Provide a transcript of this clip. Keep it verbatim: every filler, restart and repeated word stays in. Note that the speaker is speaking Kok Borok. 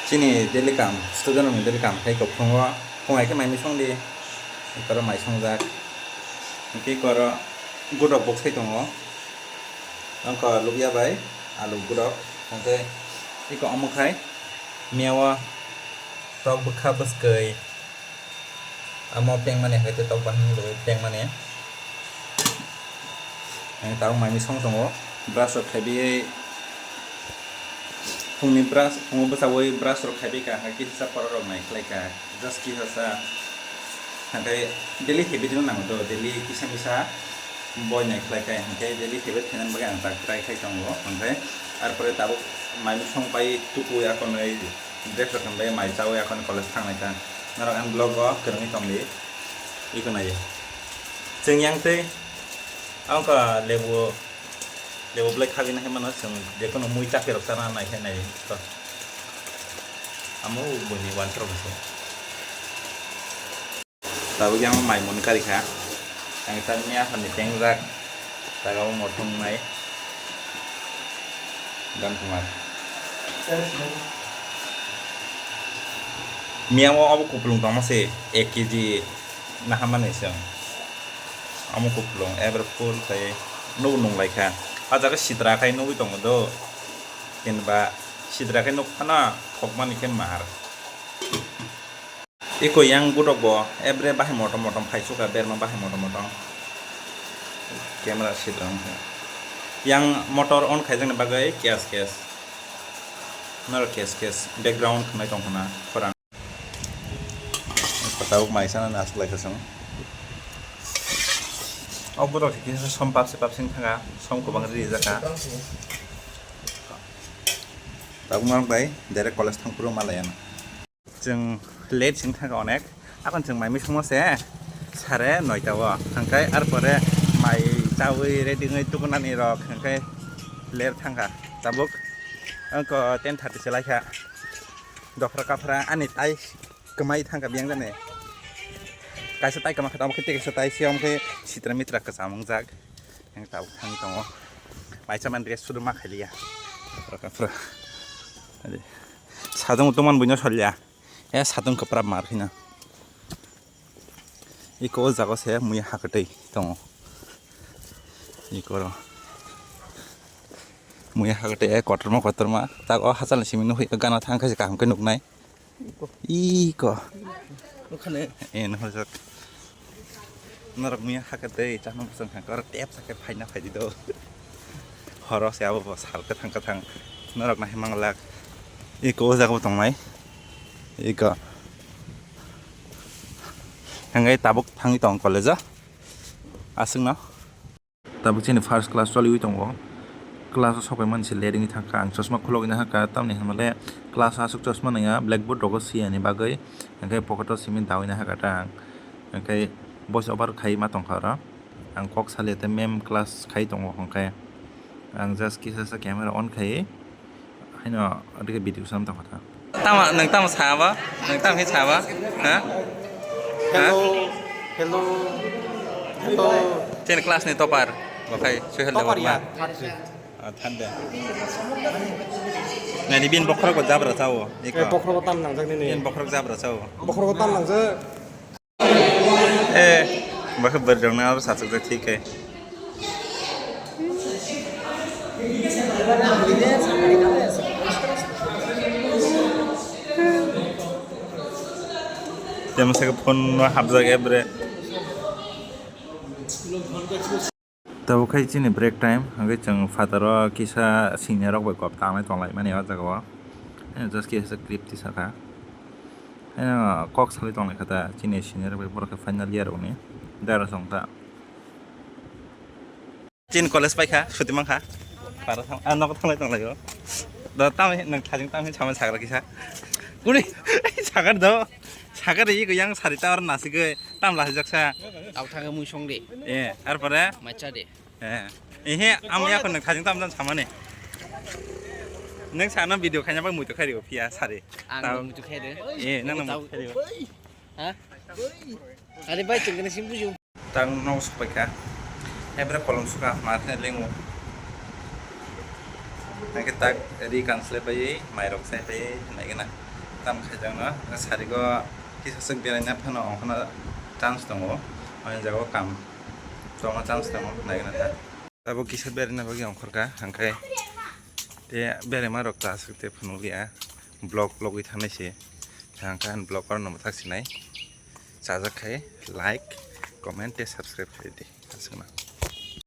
Chini daily kam, student rokni daily kam khai kok phungo, phung hai khe mai mui song di, ikoro mai songjak, hingke ikoro gudok bok sai tongo, wngkha lubya bai alu gudok, hingke iko omo khai miya o tok bwkha bwskwi. Amo pengmani hai tei tok bahai ni bagwi pengmani. Ang tabuk mai mui song tongo. Brush rok khaiwi phungni brush, phungo bwchawi brush rok khaiwi ka, hwnkhe kisa pora rok nai khlai ka. Just kisa sa. Hwnkhe daily habit no nango to, daily kisa misa boi nai khlai ka, hwnkhe daily habit khainani bagwi ang tak try khai tongo. Hwnkhe arpore tabuk mai mui song pai tuku ya konwi. Dress rok hwnbai mai chawi akhon college thangnai kha. Norok ang vlog o kwrwngwi tongdi. Iko nai. Chwng yang tei ang kha lebu, lebu belai khabina hai mano chwng jekono mui chakhe rok chana nai khe nai to. Amo buini uansuk rok se. Tabuk yang mai moni kari kha. Ang tan miya hani tengjak. Taga o mothong nai. Dan kumar. Miya o abo kupulung tongma se ek K G nahamani se. Amo kupulung ever full khai nugo nung lai kha. A jaga sitra khai nugui tongo do. Hinba sitra khai nuk khana thokmani khe mar. Iko yang gudok bo ebre bahai motom motom phai suka berma bahai motom motom. Camera sitra wngkha. Yang motor on khaijakni bagwi kes kes. Noro kes kes background khwnai tong khna khorang. Tabuk mai sana na aswk lai khasung. O gudok kisa som papsi papsing thanga som kubang ri jaka. Tabuk norok bai direct college thang phuru malaya na. Chwng late sing thangkha onek. Akhon chwng mai mui songma se sare noita o. Hwnkhe arpore mai chawi ready wngwi tukunani rok hwnkhe late thangkha. Tabuk wngkha ten thirty se laikha. Dophra kaphra ani tai kwmai thangkha biyang jani. Kaisa tai kwma kha tamo khe tei kaisa tai se omo khe sitra mitra kwcham wngjak. Ang tabuk thangwi tongo. Mai chamani dress sudu ma khailiya. Dophra kaphra. Adi. Sadung tuman buino solya. E sadung kwprap mar hino. Iko o jaga se muya hakatwi tongo. Iko ro. Muya hakatwi e kotorma kotorma. Tak o hachal simi nukhi gana thang khe kaham khe nuknai. Iko. Nukhane. E nukhajak. Norok muya hakhe tei chakma bwswng kha, oro tep sakhe phaina phaidi do. Horo se abo bo sal kwthang kwthang. Norok nahimang lak. Iko o jaga bo tongnai. Iko. Hwnkhai tabuk thangwi tong college o. Aswkno. Tabuk chini first class choliwi tongo. Class o sokphaimani se late wngwi thangkha. Ang chosma khulogwi nahakha, tamni hwnmale class o aswk chosma nangya, blackboard rogo siyani bagwi. Hwnkhe pocket o simi dawina hakha ta ang. Hwnkhe voice over khai ma tongkha oro. Ang kok salia tei ma'am class khai tongo hwnkhe. Ang just kisa sa camera on khai. Haino adike video sam tongkha ta. Tamo, nwng tamo saba? Nwng tamo khe saba? Ha? Ha? Hello, hello, hello. Chini class ni topper. Bo khai Sohel Topper Debbarma. Ya, third grade. Ah, third grade. Nani bin bokhorok bo jabra chao. Eh, bokhorok tam nangjak nini. Bin bokhorok jabra chao. Bokhorok tam nangjak. Eh, bakhe bwrwi rok no aro sachukjak thik khe. Temo sake phone no hapjak ebre. Tabuk khai chini break time, hwnkhe chwng phataro kisa senior rok bai kok tanglai tonglaimani o jaga o. Just kisa clip tisakha. Kok salai tonglaikha ta chini senior rok bai, borok khe final year rokni dara song ta. Chini college paikha, suti mankha. Para thang, ah, nogo thanglai tonglaio. Da tamo nwng thajing tamo sama sagra kisa. Kuni sagar do. Sagar ri yang sari ta or nasigoi. Tam lahijak sa. Abo thangkhe mui song de. Eh, arpore? Mai cha de. Eh. Ehe, amo yakho nwng thajing tam tam samani. Nwng sana video khaina bai muitu khairi o phiya sari. Ang muitu khairi. Eh, nang muitu khairi. Ha? Ari bai chwng kene sim bujo. Tang no supai kha. Ebra kolom suka ma khe lengo. Nang khe tak ri kan sle bai mai rok sai pai nai gana. Tam khaijakno sarigo kisa swk beraina phano ongkhorna chance tongo. Ani jaga o kam tongna chance tongo, naigwna ta. Tabuk kisa beraina bagwi ongkhorkha, hwnkhe te beraima rok ta swk te phunukliya, vlog vlogwi thangnai se. Hwnkhe ani vlog oro no mwthak sinai. Chajak khai like, comment tei subscribe khai di. Aswkno.